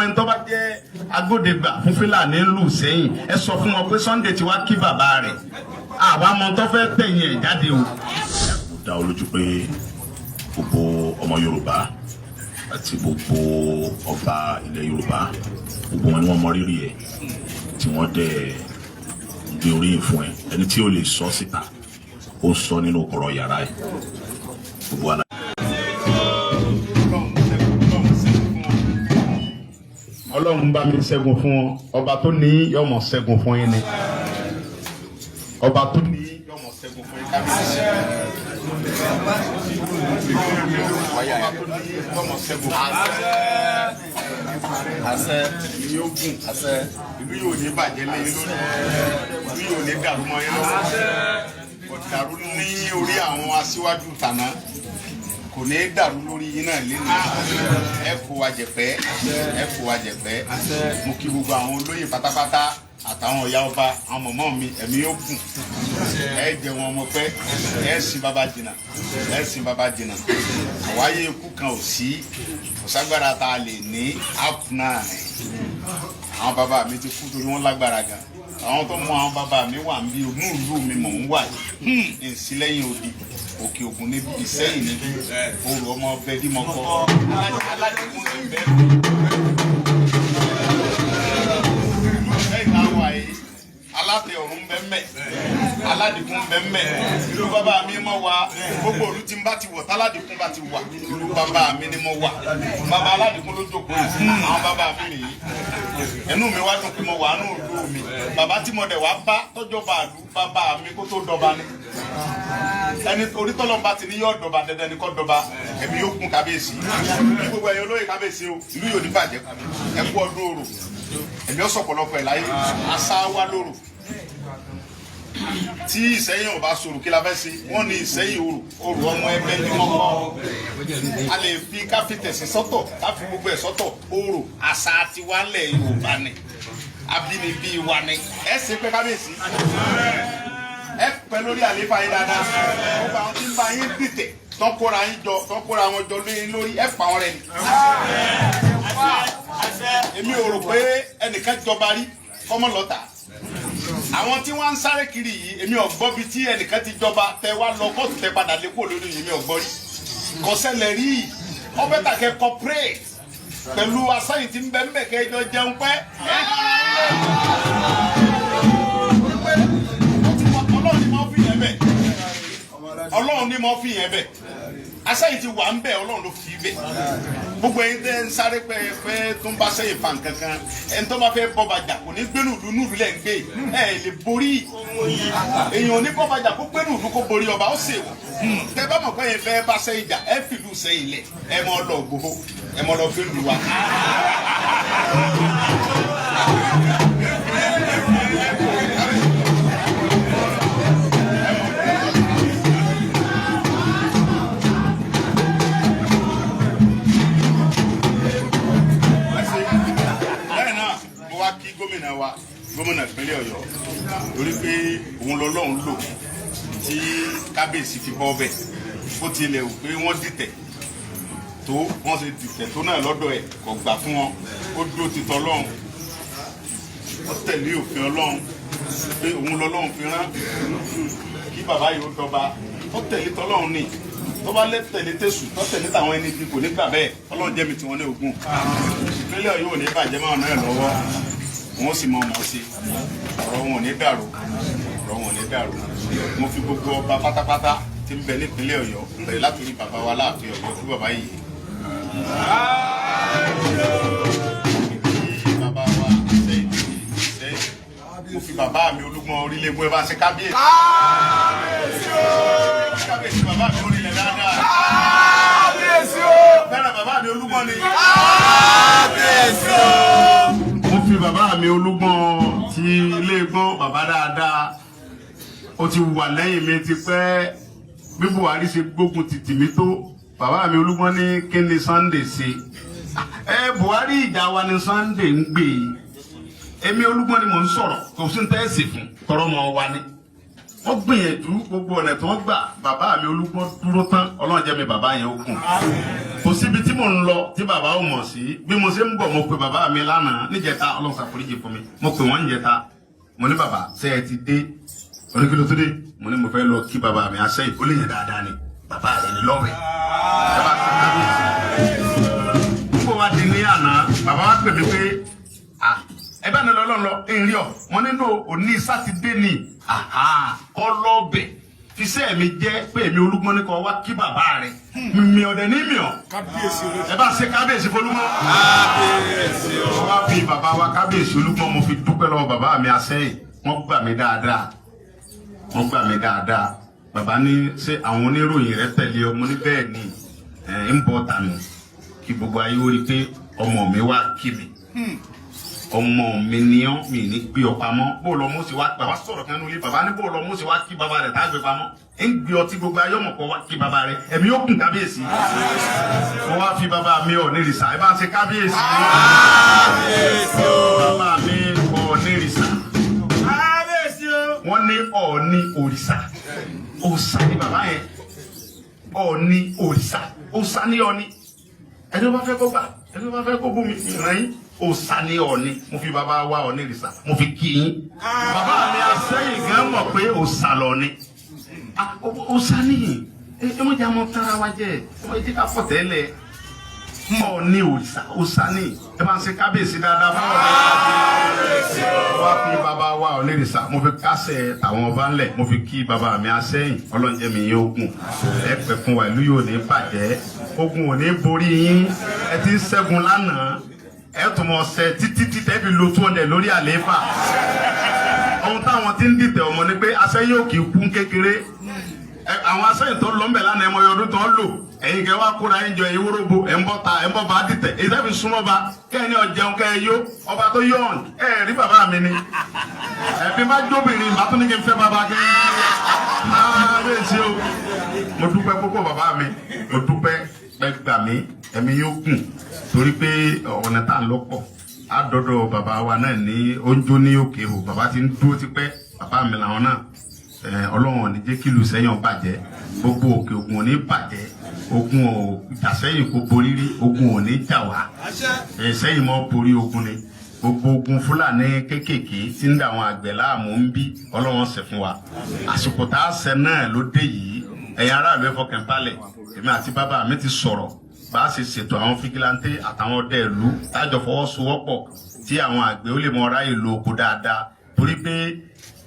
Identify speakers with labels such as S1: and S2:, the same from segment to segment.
S1: Ẹni tó bá jẹ́ agbódegbà fún Fúlàní lù sẹ́yìn, ẹ sọ fún wọn pé Sunday ti wá kí bàbá rẹ̀. Àwa mọ tó fẹ́ tẹ̀yìn ẹ̀ jáde o.
S2: Mo dá ọ lójú pé gbogbo ọmọ Yorùbá àti gbogbo ọba ilẹ̀ Yorùbá, gbogbo wọn ni wọ́n mọ rírì ẹ̀, tí wọ́n dẹ̀ gbé oríyìn fún ẹ. Ẹni tí ó lè sọ síta, ó sọ nínú kọ̀rọ̀ yàrá ẹ̀, gbogbo ala.
S1: Ọlọ́run bá mi ṣẹ́gun fún ọ. Ọba tó ní yọmọ ṣẹ́gun fún yín ni. Ọba tó ní yọmọ ṣẹ́gun fún yín, kábíyèsí. Ọba tó ní yọmọ ṣẹ́gun fún yín.
S3: Àṣẹ.
S1: Ìlú yóò gùn.
S3: Àṣẹ.
S1: Ìlú yóò ní bàjẹ́ lẹ́yìn lórí. Ìlú yóò ní dàrú mọ́ yín lọ́wọ́. Kò dàrú ní orí àwọn aṣíwájú tàná, kò ní dàrú lórí yín náà lẹ́nu. Ẹ kó wa jẹ̀pẹ́, ẹ kó wa jẹ̀pẹ́. Mo kí gbogbo àwọn olóyè pátápátá àtàwọn ọ̀yá ọba, àwọn mọ̀mọ́ mi. Ẹ̀mí yóò gùn, ẹ jẹ wọn ọmọ pẹ́, ẹ sin bàbá jìnnà, ẹ sin bàbá jìnnà. Àwáyé ikú kan ò sí, kò ságbára tá a lè ní àkùnà. Àwọn bàbá mi ti kú torí wọ́n lágbára gan. Àwọn tó mọ àwọn bàbá mi wà ń bí inú ìlú mi mò ń wà yìí, ìsílẹ̀yìn odi Òkè Ògùn níbi, Ìsẹ́yìn níbi, orò ọmọ ọbẹ̀ dímọ̀kọ aládìkún ní bẹ́ẹ̀. Ìlú náà wà yìí, alátẹ ọ̀run bẹ́ẹ̀, aládìkún bẹ́ẹ̀. Ìlú bàbá mi mọ̀ wá. Gbogbo ìlú tí n bá ti wọ̀, táládìkún bá ti wà, ìlú bàbá mi ni mo wà. Bàbá aládìkún ló jókòó yìí, àwọn bàbá mi nìyí. Ẹnu mi wá dùn pé mo wà nù ìlú mi. Bàbá tí mo dẹ̀ wá bá tọ́jọ́ bá àlú bàbá mi kó tó dọba ni. Ẹni orítọ́lọ́ bá ti ní yóò dọba, dandan ni kó dọba. Ẹ̀mí yóò kún, kábíyèsí. Ní gbogbo ẹ̀yin olóyè, kábíyèsí o, ìlú yóò ní bàjẹ́. Ẹ kú ọdún orò, ẹ̀mí ọ̀sọ̀ pọ̀lọpọ̀ ẹ̀ láyé. Àṣà wa lóró. Tí Ìsẹ́yìn ò bá sọ̀rọ̀, kí la fẹ́ ṣe? Wọ́n ní Ìsẹ́yìn orò, orò ọmọ ẹgbẹ́ ní wọ́n kọ́. A lè fi káfí tẹ̀sí sọ́tọ̀, káfí gbogbo ẹ̀ sọ́tọ̀. Orò àṣà tiwa ńlẹ̀ Yorùbá ni, abínibí wa ni. Ẹ ṣe pé, kábíyèsí, ẹ pẹ́ lórí àlééfà yín dáadáa. Gbogbo àwọn tí ń bá yín dìtẹ̀, tán kóra yín jọ, tán kóra wọn jọ lórí lórí, ẹ pa wọn rẹ ni. Èmi ò rò pé ẹnìkan jọba rí kọ́mọ lọ́tà. Àwọn tí wọ́n ń sáré kiri yìí, èmi ò gbọ́ bí tí ẹnìkan ti jọba tẹ wá lọ kóòtù, tẹ padà lé kúrò lórí yìí. Èmi ò gbọ́ rí, kò ṣẹlẹ̀ rí. Ọbẹ̀ tàkẹ́ cooperate pẹ̀lú asáyìn tí ń bẹ ń bẹ̀, kẹjọ jẹun pẹ́. Ọlọ́run ni mo fi yẹn bẹ̀, Ọlọ́run ni mo fi yẹn bẹ̀. Asáyìn ti wà ń bẹ̀, Ọlọ́run ló fi bẹ̀. Gbogbo ẹ̀yin tẹ́ ń sáré pé fẹ́ tó ń bá sẹ́yìn fa nǹkan kan, ẹni tó bá fẹ́ bọ́ba jà kò ní gbénú ìlú. Nùlù lẹ̀ ń gbé, ẹ lè borí. Èèyàn ò ní bọ́ba jà kó gbénú ìlú kó borí ọba, ó ṣèwọ̀. Tẹ́ bá mọ̀ pé ẹ̀yin fẹ́ bá sẹ́yìn jà, ẹ fìlú sẹ́yìn lẹ̀, ẹ mọ́ lọ gbòho, ẹ mọ́ lọ fẹ́ lù wá. Lẹ́yìn náà, mo wá kí gómìnà wa, gómìnà ìpínlẹ̀ Ọ̀yọ́, torí pé òun lọ́lọ́run lò tí kábíyèsí fi bọ́ bẹ̀. Bó tilẹ̀ wù pé wọ́n dìtẹ̀ tó, wọ́n ṣe dìtẹ̀ tó náà lọ́dọ̀ ẹ̀, kò gbà fún wọn. Ó dúró ti tọ́lọ́run, ó tẹ̀lé òfin Ọlọ́run, pé òun lọ́lọ́run fi rán kí bàbá yìí ó dọba. Ó tẹ̀lé tọ́lọ́run ni. Tó bá lé tẹ̀lé tẹ̀sù, tó tẹ̀lé táwọn ẹni bí, kò ní gbà bẹ́ẹ̀. Ọlọ́run jẹ́ mi tiwọn ní ogun. Ìpínlẹ̀ Ọ̀yọ́ ò ní bàjẹ́ máa náà lọ́wọ́, wọn ó sì mọ ọmọ sí. Ọ̀rọ̀ wọn ò ní dàrú, ọ̀rọ̀ wọn ò ní dàrú. Mo fi gbogbo ọba pátápátá tí ń bẹ nípínlẹ̀ Ọ̀yọ́, bẹ̀rẹ̀ látòrí bàbá wa láàfin Ọ̀yọ́, fún bàbá yìí, bàbá wa Ìsẹ́yìn, Ìsẹ́yìn. Mo fi bàbá mi Olúgbọ́n orílẹ̀-ègbọ́n, ẹ bá ṣe kábíyèsí. Kábíyèsí, bàbá mi orílẹ̀ dáadáa.
S3: Kábíyèsí o.
S1: Fẹ́ràn bàbá mi Olúgbọ́n ni.
S3: Kábíyèsí o.
S1: Mo fi bàbá mi Olúgbọ́n ti ilé gbọ́n, bàbá dáadáa. Ó ti wà lẹ́yìn mi ti pẹ́. Bí Buhari ṣe gbógun ti tìmí tó, bàbá mi Olúgbọ́n ní kí ni Sunday ṣe ẹ Buhari? Ìjà wa ni Sunday ń gbé yìí. Èmi Olúgbọ́n ni mò ń sọ̀rọ̀, kò sí ní tẹ́ẹ̀sì fún tọrọ mọ́ wa ni. Wọ́n gbìyànjú gbogbo ọ̀nà tí wọ́n gbà. Bàbá mi Olúgbọ́n dúró tán. Ọlọ́run jẹ́ mi bàbá yẹn ó gùn. Kò síbi tí mò ń lọ tí bàbá ò mọ̀ sí. Bí mo ṣe ń bọ̀, mo pe bàbá mi lánàá níjẹta. Ọlọ́run ṣàforíjì fún mi. Mo pè wọ́n níjẹta. Mo ní, "Bàbá, ṣé ẹ ti dé?" Oníkìló tó dé. Mo ní mo fẹ́ lọ kí bàbá mi aṣẹ́ ìkólé yẹn dáadáa ni bàbá rẹ̀ ní lọ́rẹ̀. Ẹ bá ti kábíyèsí. Nígbà wá di ní àná, bàbá wa pè mí pé, "Ah, ẹ bá ní lọ lọ lọ ń rí ọ." Mo nínú òní sátidé ni kọ́ lọ́ọ̀bẹ̀ fisẹ́ mi jẹ́ pé èmi Olúgbọ́n ní kọ́ wá kí bàbá rẹ̀ mi ọ̀dẹ̀ ní mi ọ̀. Ẹ bá ṣe kábíyèsí fọlúmọ́. Mo wá fi bàbá wa kábíyèsí Olúgbọ́n, mo fi dúpẹ́ lọ́wọ́ bàbá mi Asẹ́yìn. Wọ́n gbà mí dáadáa, wọ́n gbà mí dáadáa. Bàbá ní, ṣé àwọn oníròyìn rẹ tẹ̀lé ọ? Mo ní bẹ́ẹ̀ ni. Ẹ̀ ń bọ̀ tànù kí gbogbo ayé ó rí i pé ọmọ mi wá kí mi. Ọmọ mi ni ọ́, mi ní gbé ọ pamọ́. Bó lọ mo sì wá, bàbá sọ̀rọ̀ kan nílé. Bàbá ní, bó lọ mo sì wá kí bàbá rẹ̀ tá a gbé pamọ́, ń gbé ọtí gbogbo ayé ọmọ kọ wá kí bàbá rẹ̀. Ẹ̀mí ó kùn kábíyèsí. Mo wá fi bàbá mi Ọ̀nìrìsà, ẹ bá ń ṣe kábíyèsí. Bàbá mi Ọ̀nìrìsà, wọ́n ní Ọ̀ọ̀ni òrìṣà, òòṣà ni bàbá yẹn. Ọ̀ọ̀ni òrìṣà, òòṣà ni Ọ̀ọ̀ni. Ẹni wọ́n bá fẹ́ kó gbà, ẹni wọ́n bá fẹ́ kó bú mi ìrìn yín, òòṣà ni Ọ̀ọ̀ni. Mo fi bàbá wa Ọ̀nìrìsà, mo fi kí yín. Bàbá mi Asẹ́yìn gan mọ̀ pé òòṣà lọ́ọ̀ni, òòṣà nìyí. Ẹ mọ̀ jẹ́ àmọ́ tara wa jẹ́, ẹ mọ̀ jẹ́ ká fọ̀ tẹ́lẹ̀. Ọ̀ọ̀ni òrìṣà, òòṣà ni. Ẹ máa ń ṣe kábíyèsí dáadáa fún Ọ̀ọ̀ni. Wá fi bàbá wa Ọ̀nìrìsà, mo fi kásẹ̀ àwọn ọba ńlẹ̀, mo fi kí bàbá mi Asẹ́yìn. Ọlọ́njẹ́ mi yóò gùn, ẹ pẹ́ fún wa. Ìlú yóò ní bàjẹ́, ogun ò ní borí yín. Ẹ ti ń ṣẹ́gun lánàá, ẹ tún mọ̀ ṣe títí títí ẹ fi lo 200 lórí àlééfà. Ohun táwọn ti ń dìtẹ̀ ọmọ ni pé Asẹ́yìn ò kì í kú kékeré. Àwọn Asẹ́yìn tó lọ ń bẹ̀ lánàá, ẹmọ ọdún tó ń lò. Ẹ̀yin kẹ́ wá kóra ẹ̀ ń jọ, ẹ̀yin wóróbo, ẹ̀ ń bọ́ ta, ẹ̀ ń bọ́ bá dìtẹ̀. Èyí tẹ́ fi súnmọ́ ba kẹ́ ẹ̀ ní ọ̀jẹun kẹ́ ẹ yó ọba tó yọ̀ọ̀n. Ẹ̀ rí bàbá mi ni ẹ̀bí bá jóbìnrin, bá tún ní kí n fẹ́ bàbá kí n kábíyèsí o. Mo dúpẹ́ púpọ̀, bàbá mi. Mo dúpẹ́ pẹ́ gbà mí. Ẹ̀mí yóò gùn torí pé ọ̀nà tá à ń lọ pọ̀. Á dọ́dọ̀ bàbá wa náà ní oúnjẹ ní òkè o. Bàbá ti ń dúró tipẹ́, bàbá mi làwọn náà. Ọlọ́run ò ní jẹ́ kí ìlú Sẹ́yìn ó bàjẹ́, gbogbo Òkè Ògùn ò ní bàjẹ́. Ogun ò jà sẹ́yìn kò borí rí, ogun ò ní jà wá. Sẹ́yìn mọ́ borí ogun ni. Gbogbo ogun Fúlàní kéékèèké tí ń dà àwọn àgbẹ̀ láàmú ń bí, Ọlọ́run ṣe fún wa. Àsìkò tá a ṣe náà ló dé yìí. Ẹ̀yin aráàlú, ẹ fọkàn balẹ̀. Èmi àti bàbá mi ti sọ̀rọ̀ bá a ṣe ṣètò àwọn vigilante àtàwọn ọdẹ ìlú tájọ fọwọ́sowọ́pọ̀ tí àwọn àgbẹ̀ ó lè mọ ráyè lo oko dáadáa, torí pé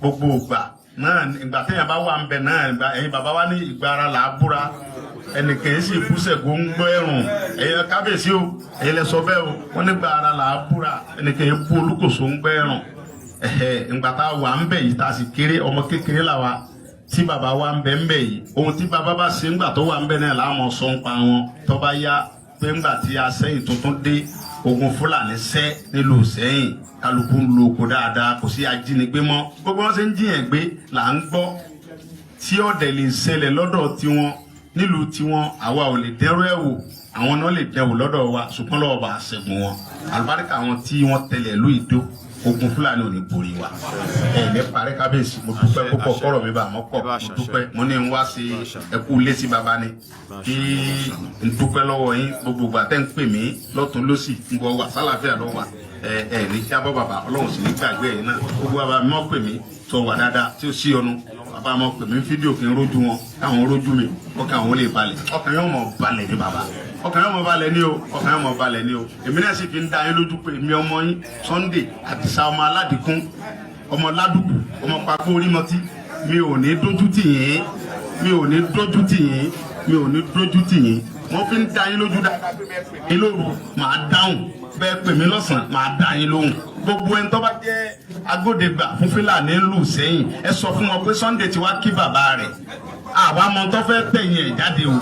S1: gbogbo ìgbà náà, ìgbà téèyàn bá wà ń bẹ náà, ìgbà ẹ̀yin bàbá wa ní ìgbà ara là á búra, ẹnìkan yìí sì bú Ṣàngó ń gbọ́ ẹ̀rùn. Ẹ̀yin kábíyèsí o, ẹ̀yin lẹ sọ bẹ́ẹ̀ o. Wọ́n nígbà ara là á búra, ẹnìkan yìí bú Olúkòso ń gbọ́ ẹ̀rùn. Ẹ̀hẹ̀, ìgbà tá a wà ń bẹ̀ yìí, tá a sì kéré, ọmọ kékeré là wa tí bàbá wa ń bẹ ń bẹ yìí. Ohun tí bàbá bá ṣe ńgbà tó wà ń bẹ náà láwọn sọ ń pa wọn. Tó bá yá pé ńgbà tí Asẹ́yìn tuntun dé, ogun Fúlàní sẹ́ nílùú Sẹ́yìn, kálukú ń lo oko dáadáa, kò sí ajínigbé mọ́. Gbogbo wọn ṣe ń jiyàn gbé là ń gbọ́ tí ọ̀dẹ̀ lè ṣẹlẹ̀ lọ́dọ̀ tiwọn nílùú tiwọn. Àwa ò lè dẹ́rù ẹ̀ wò, àwọn náà lè dẹ́wò lọ́dọ̀ wa, ṣùgbọ́n lọ́wọ́ bá a ṣẹ́gun wọn. Àlùbáríkà àwọn tí wọ́n tẹ̀lé ìlú ìdó, ogun Fúlàní ò ní borí wa. Ẹ ní parí. Kábíyèsí, mo dúpẹ́ púpọ̀. Kọ́rọ̀ mi bá àmọ́ pọ̀. Mo dúpẹ́. Mo ní n wá sí ẹkú lé sí baba ni kí n dúpẹ́ lọ́wọ́ yín. Gbogbo ìgbà tẹ́ ń pè mí lọ́tún lọ́sì, ń bọ̀ wà sálàáfíà lọ́wọ́ wa. Ẹ ẹ ní jábọ́ bàbá, Ọlọ́run sì ní gbàgbé ẹ̀yin náà. Gbogbo bàbá mi mọ́ pè mí tó wà dáadáa tí ó sí ọnu. Bàbá mọ́ pè mí fídíò kí n rójú wọn, káwọn rójú mi, ọkàn àwọn lè balẹ̀. Ọkàn yóò mọ̀ balẹ̀ ní bàbá, ọkàn yóò mọ̀ balẹ̀ ní o, ọkàn yóò mọ̀ balẹ̀ ní o. Èmi náà sì fi ń dá yín lójú pé èmi ọmọ yín Sunday Àdìsá, ọmọ aládìkún, ọmọ ládùkù, ọmọ pàkó orímọtí, mi ò ní dójú tì yín, mi ò ní dójú tì yín, mi ò ní dójú tì yín. Mo fi ń dá yín lójú dáadáa pé bẹ́ẹ̀ pè mí lóru, màá dáhùn. Bẹ́ẹ̀ pè mí lọ́sàn-án, màá dá yín lóhùn. Gbogbo ẹni tó bá jẹ́ agbódegbà fún Fúlàní lù sẹ́yìn, ẹ sọ fún wọn pé Sunday ti wá kí bàbá rẹ̀. Àwa mọ tó fẹ́ tẹ̀yìn ẹ̀ jáde o.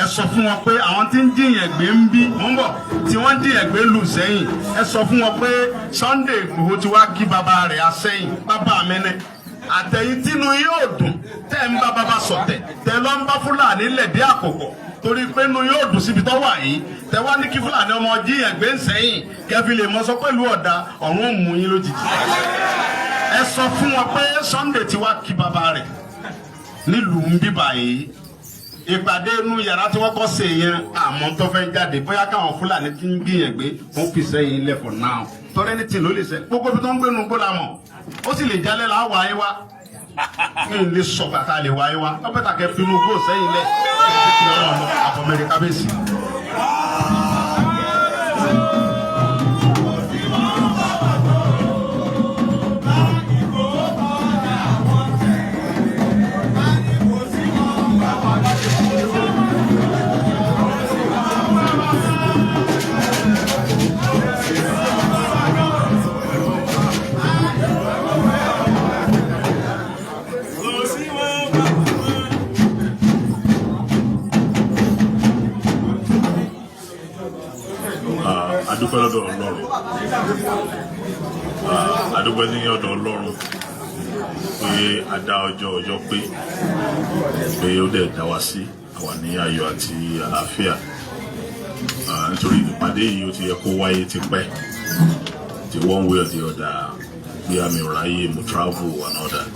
S1: Ẹ sọ fún wọn pé àwọn tí ń jiyàn gbé ń bí mò ń bọ̀, tí wọ́n ń jiyàn gbé lù sẹ́yìn, ẹ sọ fún wọn pé Sunday Igboho ti wá kí bàbá rẹ̀ Asẹ́yìn. Bàbá mi ni àtẹ̀yìn tínú yóò dùn tẹ́ ń bá bàbá sọ̀tẹ̀, tẹ́ lọ́ ń bá Fúlàní lẹ̀dí àkókò, torí pé inú yóò dùn síbi tó wà yìí. Tẹ́ wá ní kí Fúlàní ọmọ jíyàn gbé ń sẹ́yìn, kẹfì lè mọ sọ pẹ̀lú ọ̀dà ọ̀run ò mú yín lójijì. Ẹ sọ fún wọn pé Sunday ti wá kí bàbá rẹ̀.
S4: Nílùú ń bíbà yìí, ìpàdé inú yàrá tí wọ́n kọ́ ṣe yẹn, àmọ́ tó fẹ́ jáde, bóyá káwọn Fúlàní ti ń gbìyànjú wọ́n fi sẹ́yìn lẹ̀ for now. Tọ́lẹ́ ní tì ló lè sẹ́ gbogbo ibi tó ń gbénu gbó la mọ̀, ó sì lè jálẹ̀ là á wà ayé wa. Mi ò lè sọ bàtà lè wá ayé wa. Ó bẹ́ẹ̀ tà kẹ́ finú gbó sẹ́yìn lẹ̀ àfọ̀mẹ́rẹ́ kábíyèsí.
S2: Adúpẹ́ lọ́dọ̀ Ọlọ́run. Ah, adúpẹ́ ní ọ̀dọ̀ Ọlọ́run pé a dá ọjọ́ ọjọ́ pé ó dẹ̀ dá wa sí àwa ní ayọ̀ àti àlàáfíà. Ah, nítorí ìpàdé yìí, ó ti yẹ kó wáyé tipẹ́. Ti one way or the other, bí àmì ọ̀ráyè mo travel and all that,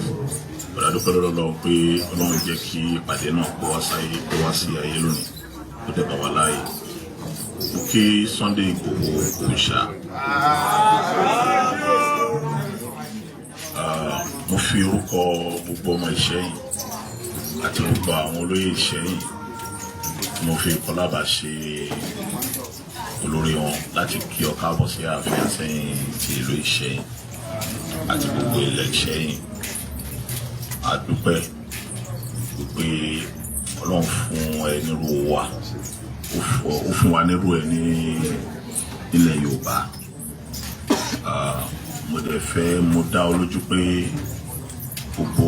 S2: but adúpẹ́ lọ́dọ̀ Ọlọ́run pé Ọlọ́run jẹ́ kí ìpàdé náà kó wá sáyé, kó wá sí ayé lónìí, ó dẹ̀ bá wa láàyè. Mo kí Sunday Igboho Òòṣà. Ah, mo fi orúkọ gbogbo ọmọ Ìṣẹ́yìn àti gbogbo àwọn olóyè Ìṣẹ́yìn, mo fi Kọlábà ṣe olórí wọn, láti kí ọ káàbọ̀ sí ààfin Àsẹ́yìn ti ìlú Ìṣẹ́yìn àti gbogbo ilẹ̀ Ìṣẹ́yìn. A dúpẹ́ pé Ọlọ́run fún ẹ nírú wa, ó fún wa nírú ẹ ní ilẹ̀ Yorùbá. Ah, mo dẹ̀ fẹ́ mo dá ọ lójú pé gbogbo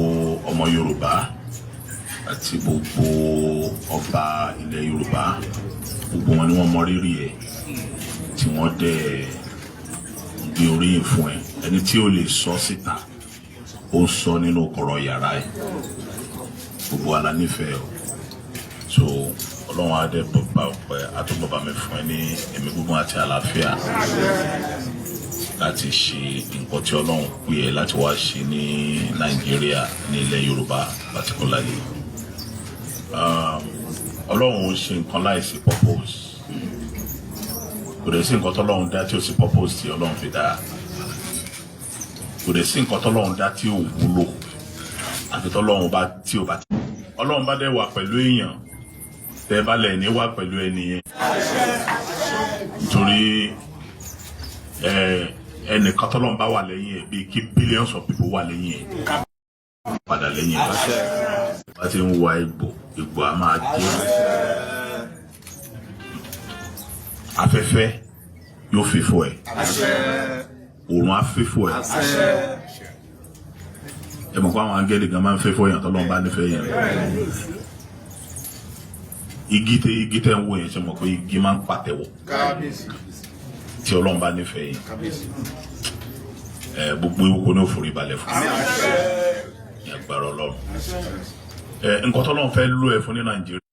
S2: ọmọ Yorùbá àti gbogbo ọba ilẹ̀ Yorùbá, gbogbo wọn ni wọ́n mọ rírì ẹ̀, tí wọ́n dẹ̀ gbé oríyìn fún ẹ. Ẹni tí ó lè sọ síta, ó ń sọ nínú kọ̀rọ̀ yàrá ẹ̀. Gbogbo wa la nífẹ̀ẹ́ o. So Ọlọ́run á dẹ̀ bọ̀bà ọ̀pẹ àtúbọ̀bà mi fún ẹ ní ẹ̀mí gígùn àti àlàáfíà láti ṣe nǹkan tí Ọlọ́run pè ẹ́ láti wá ṣe ní Nàìjíríà, ní ilẹ̀ Yorùbá particularly. Ọlọ́run ò ṣe nǹkan láìsí purpose. Kò dẹ̀ sí nǹkan tọ́lọ́run dá tí ò sí purpose tí Ọlọ́run fi dá. Kò dẹ̀ sí nǹkan tọ́lọ́run dá tí ò wúlò, àfi tọ́lọ́run bá tí ò bá tí Ọlọ́run bá dẹ̀ wà pẹ̀lú èèyàn, tẹ́ bá lẹ̀ ní wà pẹ̀lú ẹni yẹn, nítorí ẹnìkan tọ́lọ́run bá wà lẹ́yìn ẹ̀, bíi kí billions of people wà lẹ́yìn ẹ̀, padà lẹ́yìn ẹ̀ bá ti ń wa egbò, egbò á máa jẹ́. Afẹ́fẹ́ yóò fífò ẹ̀, òòrùn á fífò ẹ̀. Ẹ mọ̀ pé àwọn áńgẹ́lì gan máa ń fífò yàn tọ́lọ́run bá nífẹ̀ẹ́ yẹn. Igi tẹ ń wò yẹn, ṣe mọ̀ pé igi máa ń pàtẹ́wọ̀ tí Ọlọ́run bá nífẹ̀ẹ́ yẹn? Ẹ gbogbo ewúko ní òfòrí balẹ̀ fún ní agbára Ọlọ́run. Ẹ nǹkan tọ́lọ́run fẹ́ lò ẹ fún ní Nàìjíríà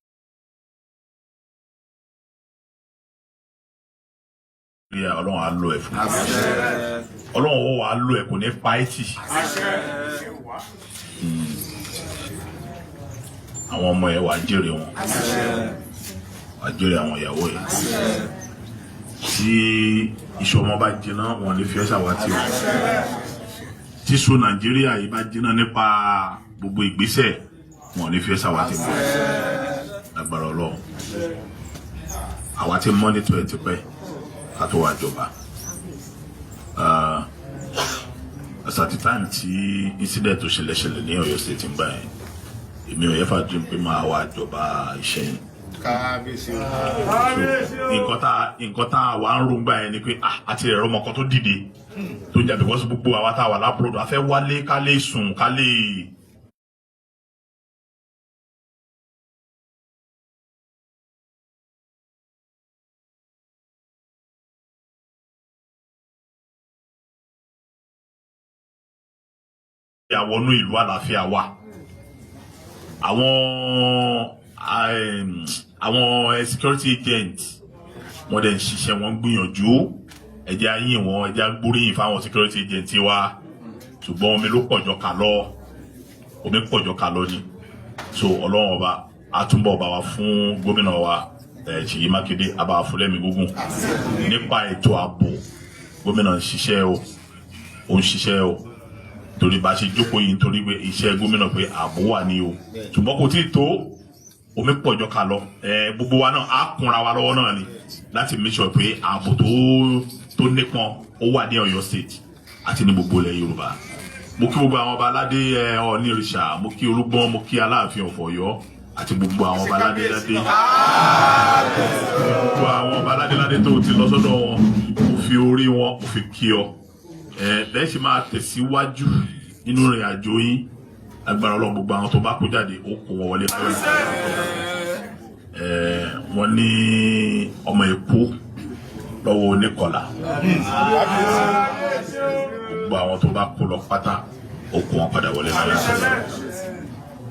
S2: Ọlọ́run á lò ẹ fún. Ọlọ́run ó wàá lò ẹ, kò ní pa ẹ́ tì. Àwọn ọmọ ẹ, wàá jèrè wọn, wàá jèrè àwọn ìyàwó ẹ. Tí iṣu ọmọ bá jiná, wọn ní fi ẹ́ ṣàwátì o. Tí iṣu Nàìjíríà yìí bá jiná nípa gbogbo ìgbésẹ̀, wọn ní fi ẹ́ ṣàwátì mọ́ lágbára Ọlọ́run. Àwa ti monitor ẹ̀ tipẹ́ ká tó wá jọba. As at the time tí incident tó ṣẹlẹ̀ ṣẹlẹ̀ ní Ọ̀yọ́ State ń gbà yẹn, èmi ò yẹ fà dream pé máa wá jọba Ìṣẹ̀yìn.
S1: Kábíyèsí o.
S2: Nǹkan tá a wà ń rògbà yẹn ni pé, ah, àti ẹ̀rọ ọmọ kan tó dìde tó jà, because gbogbo àwa tá a wà l'abroad, a fẹ́ wálé ká lè sùn, ká lè àwọnú ìlú àlàáfíà wà. Àwọn security agent, wọ́n dẹ̀ ń ṣiṣẹ́, wọ́n ń gbìyànjú. Ẹ̀jẹ̀ ayé wọn, ẹ̀jẹ̀ agbóríyìn fáwọn security agent wa. Ṣùgbọ́n omi ló pọ̀jọ kà lọ, omi pọ̀jọ kà lọ ni. So Ọlọ́run ọba àtúbọ̀ bá wa fún gómìnà wa Ṣèyí Mákindé, a bá wa fún lẹ́mìí gígùn. Nípa ètò ààbò, gómìnà ń ṣiṣẹ́ o, ó ń ṣiṣẹ́ o, torí bá a ṣe jókòó yìí, nítorí pé iṣẹ́ gómìnà pé ààbò wà ní o, ṣùgbọ́n kò tí ì tó, omi pọ̀jọ́ ká lọ. Gbogbo wa náà á kúnra wa lọ́wọ́ náà ni láti make sure pé ààbò tó nípọn ó wà ní Ọ̀yọ́ State àti ní gbogbo ilẹ̀ Yorùbá. Mo kí gbogbo àwọn ọba aládé, Ọọ̀ni ìrìṣà, mo kí Olúgbọ́n, mo kí Aláàfin of Ọ̀yọ́ àti gbogbo àwọn ọba aládé ládé, gbogbo àwọn ọba aládé ládé tó ti lọ sọ́dọ̀ wọn. Mo fi orí wọn, mo fi kí ọ. Bẹ́ẹ̀ ṣe máa tẹ̀síwájú nínú ìrìn àjò yín, agbára Ọlọ́run, gbogbo àwọn tó bá kó jáde, ó kó wọn wọlé láyọ̀. Wọ́n ní ọmọ Èkó lọ́wọ́ oníkọlà. Gbogbo àwọn tó bá kó lọ pátá, ó kó wọn padà wọlé láyọ̀,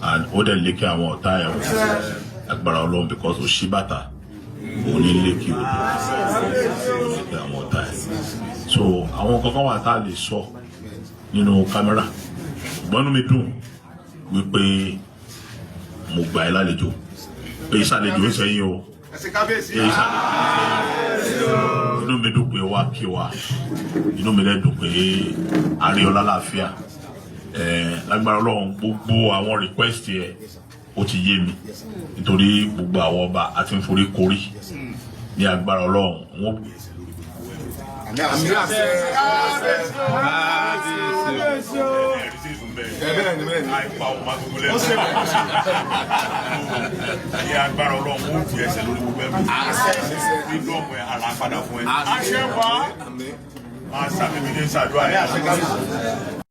S2: and ó dẹ̀ lékè àwọn ọ̀tá ẹ̀ wọ́n, agbára Ọlọ́run, because ó ṣí bàtà òun ní lékè odò, ó lékè àwọn ọ̀tá ẹ̀. So àwọn kankan wà tá a lè sọ nínú kámẹ́rà, ṣùgbọ́n inú mi dùn wípé mo gbà ẹ́ lálejò, pé ìsàlejò ń sẹ́yìn o, pé ìsàlejò ń sẹ́yìn. Inú mi dùn pé wá kí wa, inú mi dẹ̀ dùn pé àríọlá láàfíà. Lágbára Ọlọ́run, gbogbo àwọn request yẹ ó ti yé mi, nítorí gbogbo àwọn ọba àti ń forí korí ní agbára Ọlọ́run wọn.
S3: Àmín àṣẹ.
S5: Kábíyèsí o.
S3: Bẹ́ẹ̀ ni, bẹ́ẹ̀ ni.
S1: Àìpa ọmọ agogo lẹ́nu. Ní agbára Ọlọ́run, ó fi ẹsẹ̀ lórí gbogbo ẹ̀mí. Freedom ẹ̀ ara padà fún ẹ.
S3: Àṣẹ wá.
S1: Máa sàmì mi ní sàdúrà yẹn.